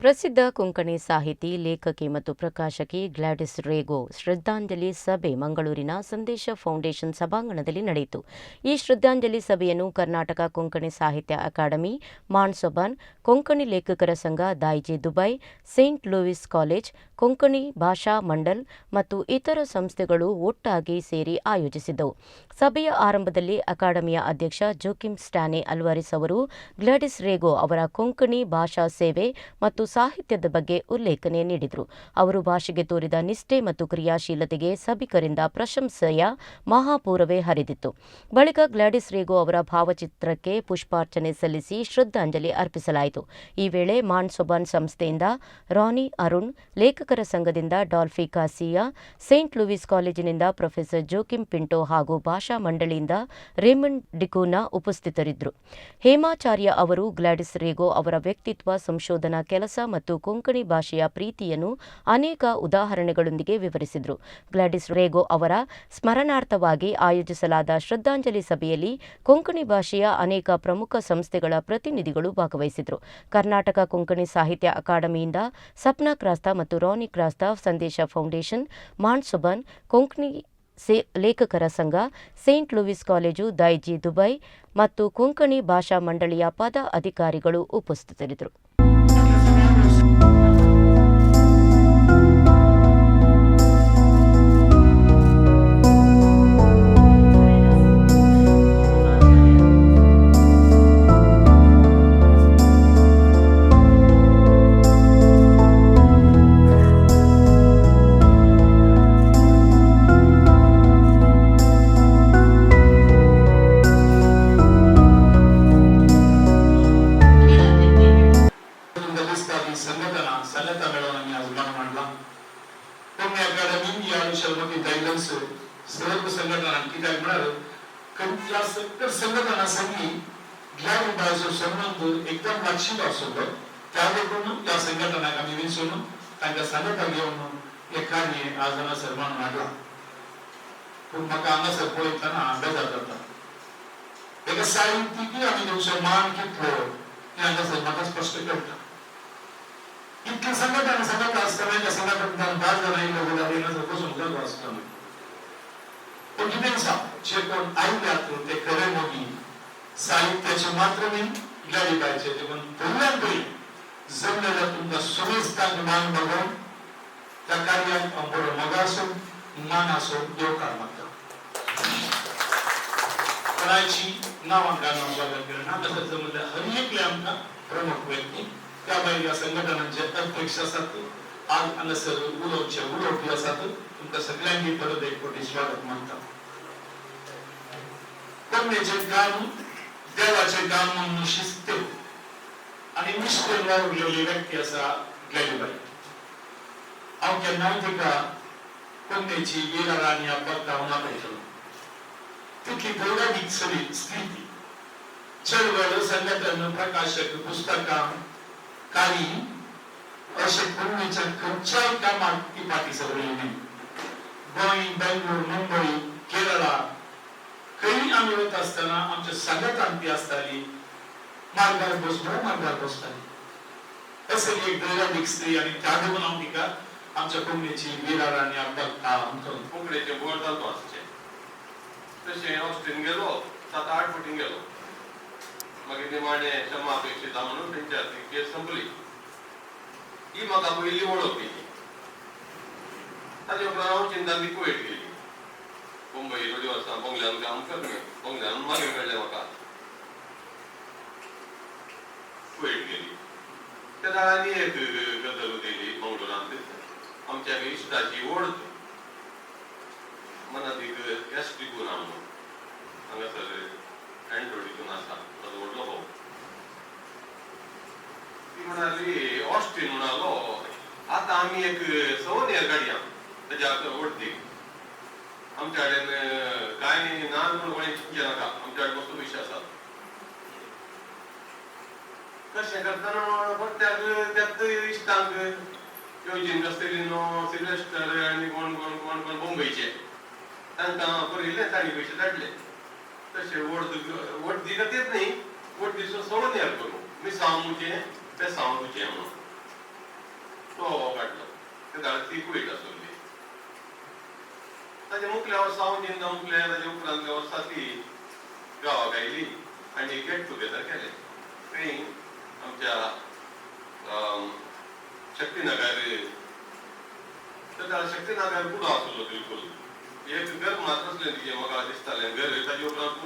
ಪ್ರಸಿದ್ಧ ಕೊಂಕಣಿ ಸಾಹಿತಿ, ಲೇಖಕಿ ಮತ್ತು ಪ್ರಕಾಶಕಿ ಗ್ಲಾಡಿಸ್ ರೇಗೋ ಶ್ರದ್ಧಾಂಜಲಿ ಸಭೆ ಮಂಗಳೂರಿನ ಸಂದೇಶ ಫೌಂಡೇಶನ್ ಸಭಾಂಗಣದಲ್ಲಿ ನಡೆಯಿತು. ಈ ಶ್ರದ್ಧಾಂಜಲಿ ಸಭೆಯನ್ನು ಕರ್ನಾಟಕ ಕೊಂಕಣಿ ಸಾಹಿತ್ಯ ಅಕಾಡೆಮಿ, ಮಾನ್ಸೊಬಾನ್, ಕೊಂಕಣಿ ಲೇಖಕರ ಸಂಘ, Daiji Dubai, Saint Louis college, Konkani Bhasha Mandal ಮತ್ತು ಇತರ ಸಂಸ್ಥೆಗಳು ಒಟ್ಟಾಗಿ ಸೇರಿ ಆಯೋಜಿಸಿದ್ದವು. ಸಭೆಯ ಆರಂಭದಲ್ಲಿ ಅಕಾಡೆಮಿಯ ಅಧ್ಯಕ್ಷ ಜೋಕಿಮ್ ಸ್ಟ್ಯಾನೆ ಅಲ್ವಾರಿಸ್ ಅವರು ಗ್ಲಾಡಿಸ್ ರೇಗೋ ಅವರ ಕೊಂಕಣಿ ಭಾಷಾ ಸೇವೆ ಮತ್ತು ಸಾಹಿತ್ಯದ ಬಗ್ಗೆ ಉಲ್ಲೇಖನೆ ನೀಡಿದರು. ಅವರು ಭಾಷೆಗೆ ತೋರಿದ ನಿಷ್ಠೆ ಮತ್ತು ಕ್ರಿಯಾಶೀಲತೆಗೆ ಸಭಿಕರಿಂದ ಪ್ರಶಂಸೆಯ ಮಹಾಪೂರವೇ ಹರಿದಿತ್ತು. ಬಳಿಕ ಗ್ಲಾಡಿಸ್ ರೇಗೋ ಅವರ ಭಾವಚಿತ್ರಕ್ಕೆ ಪುಷ್ಪಾರ್ಚನೆ ಸಲ್ಲಿಸಿ ಶ್ರದ್ಧಾಂಜಲಿ ಅರ್ಪಿಸಲಾಯಿತು. ಈ ವೇಳೆ ಮಾನ್ ಸೊಬಾನ್ ಸಂಸ್ಥೆಯಿಂದ ರಾನಿ ಅರುಣ್, ಲೇಖಕರ ಸಂಘದಿಂದ ಡಾಲ್ಫಿ ಕಾಸಿಯಾ, ಸೇಂಟ್ ಲೂಯಿಸ್ ಕಾಲೇಜಿನಿಂದ ಪ್ರೊಫೆಸರ್ ಜೋಕಿಮ್ ಪಿಂಟೋ ಹಾಗೂ ಭಾಷಾ ಮಂಡಳಿಯಿಂದ ರೇಮಂಡ್ ಡಿಕೂನಾ ಉಪಸ್ಥಿತರಿದ್ದರು. ಹೇಮಾಚಾರ್ಯ ಅವರು ಗ್ಲಾಡಿಸ್ ರೇಗೋ ಅವರ ವ್ಯಕ್ತಿತ್ವ, ಸಂಶೋಧನಾ ಕೆಲಸ ಮತ್ತು ಕೊಂಕಣಿ ಭಾಷೆಯ ಪ್ರೀತಿಯನ್ನು ಅನೇಕ ಉದಾಹರಣೆಗಳೊಂದಿಗೆ ವಿವರಿಸಿದರು. ಗ್ಲಾಡಿಸ್ ರೇಗೋ ಅವರ ಸ್ಮರಣಾರ್ಥವಾಗಿ ಆಯೋಜಿಸಲಾದ ಶ್ರದ್ಧಾಂಜಲಿ ಸಭೆಯಲ್ಲಿ ಕೊಂಕಣಿ ಭಾಷೆಯ ಅನೇಕ ಪ್ರಮುಖ ಸಂಸ್ಥೆಗಳ ಪ್ರತಿನಿಧಿಗಳು ಭಾಗವಹಿಸಿದರು. ಕರ್ನಾಟಕ ಕೊಂಕಣಿ ಸಾಹಿತ್ಯ ಅಕಾಡೆಮಿಯಿಂದ ಸಪ್ನಾ ಕ್ರಾಸ್ತಾ ಮತ್ತು ರಾನಿ ಕ್ರಾಸ್ತಾ, ಸಂದೇಶ ಫೌಂಡೇಶನ್, ಮಾನ್ಸುಬನ್, ಕೊಂಕಣಿ ಲೇಖಕರ ಸಂಘ, Saint Louis college, Daiji Dubai ಮತ್ತು ಕೊಂಕಣಿ ಭಾಷಾ ಮಂಡಳಿಯ ಪದಾಧಿಕಾರಿಗಳು ಉಪಸ್ಥಿತರಿದ್ದರು. तुमकां दिसता की संघटना संगता मेळोवन आमी आज उलोवंक मांडलां. कोंकणी अकादमी ह्या शर्मती गायडन्स सर्व संघटना, कित्याक म्हळ्यार खंयच्या सगळ्या संघटना संगी ग्लॅडिबायचो संबंद एकदम लागशील आसलो. त्या देखून त्या संघटनाक आमी विंचून तांकां सांगता घेवन हे कार्य आज हांगासर मांडून हाडलां. पूण म्हाका हांगासर पळयतना बेजार जाता. एका साहित्यिकी आमी दिवचो मान कितलो हें हांगासर म्हाका स्पश्ट कळटा. इतली संघटना संघटना आसतना एका संघटनांतल्यान 5 जाणां आयिल्लो जाल्यार हांगासर बसून जागो आसतना. पूण कितें आसा, जे कोण आयल्यात ते खरे मोगी साहित्याचे मात्र न्ही ग्लॅडिबायचे, देखून पयल्यान पयलीं जमलेल्या तुमकां समेस्तांक मान मागोवन त्या कार्याक हांव बरो मोगा आसूं, मान आसूं, येवकार मागता. कोणाची नांवां काडून स्वागत करना. तशेंच जमलेल्या हर एकले आमकां प्रमुख व्यक्ती, त्या भायर ह्या संघटनांचे अध्यक्ष आसात, आज हांगासर उलोवचे उलोवपी आसात, तुमकां सगळ्यांनी परत एक फावटी स्वागत मानता. कोंकणीचें काम देवाचें काम म्हणून शिस्त आनी निश्ठेन वावुरलेली व्यक्ती आसा ग्लॅडीबाई. हांव केन्नाय तिका कोंकणीची वीरा राणी अब्बक्का हांव आपयतलो. तितली गौरवीक चली स्त्री ती. चळवळ, संघटन, प्रकाशक, पुस्तकां, कार्य अशें कोंकणीच्या खंयच्याय कामाक ती फाटीं सरली न्ही. गोंय, बेंगलोर, मुंबय, केरळा खंय आमी वता आसतना आमच्या सांगातान ती आसताली. मार्गार बस म्हळ्यार मार्गार बसताली. असली एक दैरादीक स्त्री आनी त्या देखून हांव तिका आमच्या कोंकणीची वीरा राणी अब्बक्का म्हणटलो. कोंकणीचे बोर्ड जालो आसचें तशें ऑस्ट्रीन गेलो, 7-8 फावटीं गेलो. मागीर निमाणें क्षमा अपेक्षिता म्हणून तेंच्या ती केस संपली. ही म्हाका पयली वळख केली. ताजे उपरांत हांव चिंतान ती कुवेट गेली. मुंबय थोडीं वर्सां बंगल्यान काम करलें. बंगल्यान मागीर कळ्ळें म्हाका कुवेट गेली. त्या आनी एक गजाल उलयली. मंगळुरांत आमच्या इश्टाची वळख मनात एक एस डिकून म्हणून हांगासर एंड्रो डिकून आसा, ताजो व्हडलो भाव. ती म्हणाली, ऑस्टीन म्हणालो, आतां आमी एक सवनियर काडया तेज्या वडदीक. आमच्या कडेन कांय ना म्हणून कोणें चिंतचें नाका, आमच्या कडेन मस्त पयशे आसात. कशें करतना परत्याक त्याच इश्टांक योजीन कास्तेलिनो, सिल्वेस्टर आनी कोण कोण कोण कोण मुंबयचे, तांकां बरयलें, तांणी पयशे धाडले. तशें वडदी खातीर न्ही, वडदीचो सवनियर करूं, मिसांव मुजें, बेसांव तुजें म्हणून. ते दाळ ती कुवेट आसली. ताच्या मुखल्या वर्सा हांव जेन्ना मुखल्या, ताच्या उपरांतल्या वर्सा ती गांवाक आयली आनी गेट टुगेदर केलें थंय आमच्या शक्तीनगर. त्या शक्तीनगर कुडो आसलो, बिलकुल एक घर मात्र आसलें तिजें, म्हाका दिसतालें घर. ताजे उपरांत